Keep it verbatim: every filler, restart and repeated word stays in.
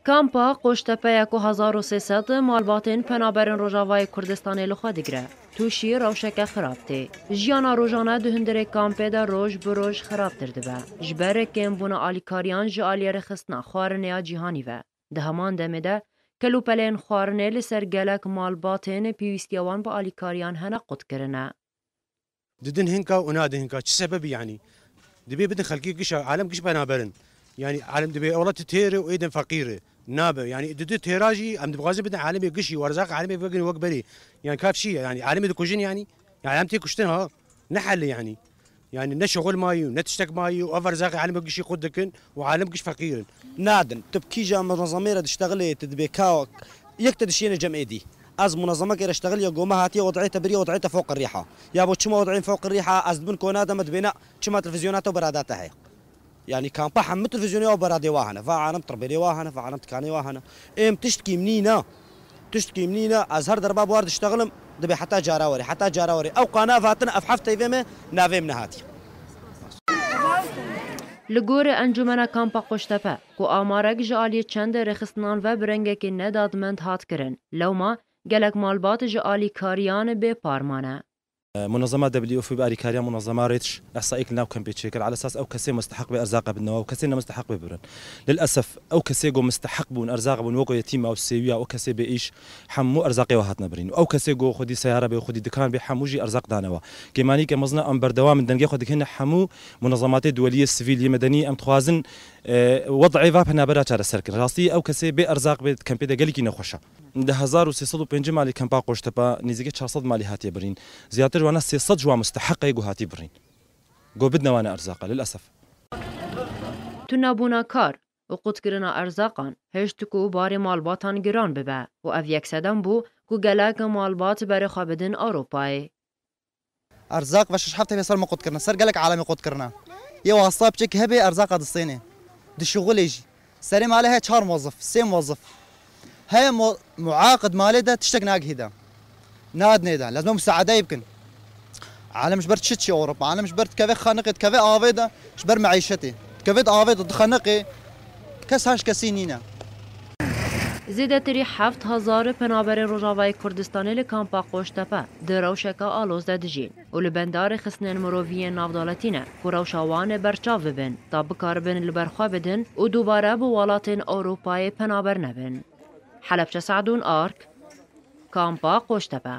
Kampa Qoştepe ya ku hezar û sê sed malbatên penaberên Rojavayê Kurdistanê li xwe digire, tûşî rewşeke xirab tê. Jiyana rojane di hundirê kampê de roj bi roj xirabtir dibe. Ji ber kêmbûna alîkariyan ji aliyê rêxistina xwarinê ya cîhanî ve. Di heman demê de kelûpelên xwarinê li ser gelek malbatên pêwîstiya wan bi alîkariyan hene qut kirine. Didin hinka û nadin hinka. Çi sebebî yanî? Dibê bidin xelkê giş, alem giş penaberin. Yanî alem dibê wela tu têr û êdin feqîr e. Nabe. Yanî didi têra jî em dibixwazin bidin alemê gişî, werzaq alemê vegin wek berî. Yanî kaf çi ye? Yanî alemê dikujin yanî. Yanî em tê kuştin ha. Ne hel e yanî. Yanî ne şixul mayî û ne tiştek mayî û ev werzaqê alemê gişî qut dikin û alem giş feqîr in. Nadin. Tu bi kîja munezemê re diştexilê, tu dibê ka yek te dişiyêne cem êdî. Ez munezemekê re ştexiliya gome hatiye, wed'ê te biriye, wed'ê te fewq rîha. Ya bo çima wed'ê fewq rîha, ez dibin kona de me dibê ne, çima televîzyona te û berada te heye? Yanî kampa hemû televîzyonê û beradê wa hene. Va alem tirbêlê wa hene, va alem tikanê wa hene. Êm tiştkî min nîne. Tiştkî min nîne. Ez her derba bi war diştexilim, dibê heta cara werê, heta cara werê. Ew qana vatin ev heft teyvê me navê min nehatiye. Li gorî Encûmena Kampa Qoştepe, ku amarek ji aliyê çend rêxistinan ve bi rengekî nedadmend hat kirin, lewma gelek malbat ji alîkariyan bê par mane. Munezema W F bi alîkariya munezema Reach ihsaîk li nav kempê çêkir. Ala esas ew kesê musteheq bê erzaqa bidinê wan, ew kesê ne musteheq bê bibirin. Lilesef ew kesê ku musteheq bûn erzaqa bûn, weko yetîma û sêwiya û kesê bê îş, hemû erzaqê wan hatine birîn. Ew kesê ku xwedî seyare bê, xwedî dikan bê, hemû jî erzaq dane wan. Kêmanîke mezin e, em berdewam in dengê xwe dikine hemû munezematê duweliyê sivîl yê medenî, em dixwazin, e, wed'ê va penabera çareser kirin. Rastî ew kesê bê erzaq bê, kempê de gelekî nexweş e. Di hezar û sê sed û pêncî malî kempa Qoştepe nêzîkî çar sed malî hatiye birîn. Ziyadtir ji wana sê sed ji wan musteheq e ku hatî birîn. Ku bidine wane erzaqa, lilesef. Tunebûna kar û qutkirina erzaqan hişt ku barê malbatan giran bibe û ev yek sedem bû ku gelek malbat berê xwe bidin Ewropayê. Erzaq ve şeş heft teyvê ser me qut kirine, ser gelek alemê qut kirine. Yê wasta piçek hebe erzaqa distênê. Dişuxulê jî. Serê malê heye çar mozif, sê mozif. Heye mo-, muaqid malê de tiştek nagihî de. Nadinê de. Lazim e musaadeyê bikin. Alem ji ber çi çi Ewropa? Alem ji ber dikeve xaniqê, dikeve avê de, ji ber meîşetê. Dikeve di avê de, dixeniqê. Kes haş kesî nîne. Zêdetirî heft hezar penaberên Rojavayê Kurdistanê li kampa Qoştepe di rewşeke aloz de dijîn û li benda rêxistinên mirovî yên navdewletî ne ku rewşa wan berçav bibin, ta bikaribin li ber xwe bidin û dubare bi welatên Ewropayê penaber nebin. Helebçe Sadûn Ark, Kampa Qoştepe.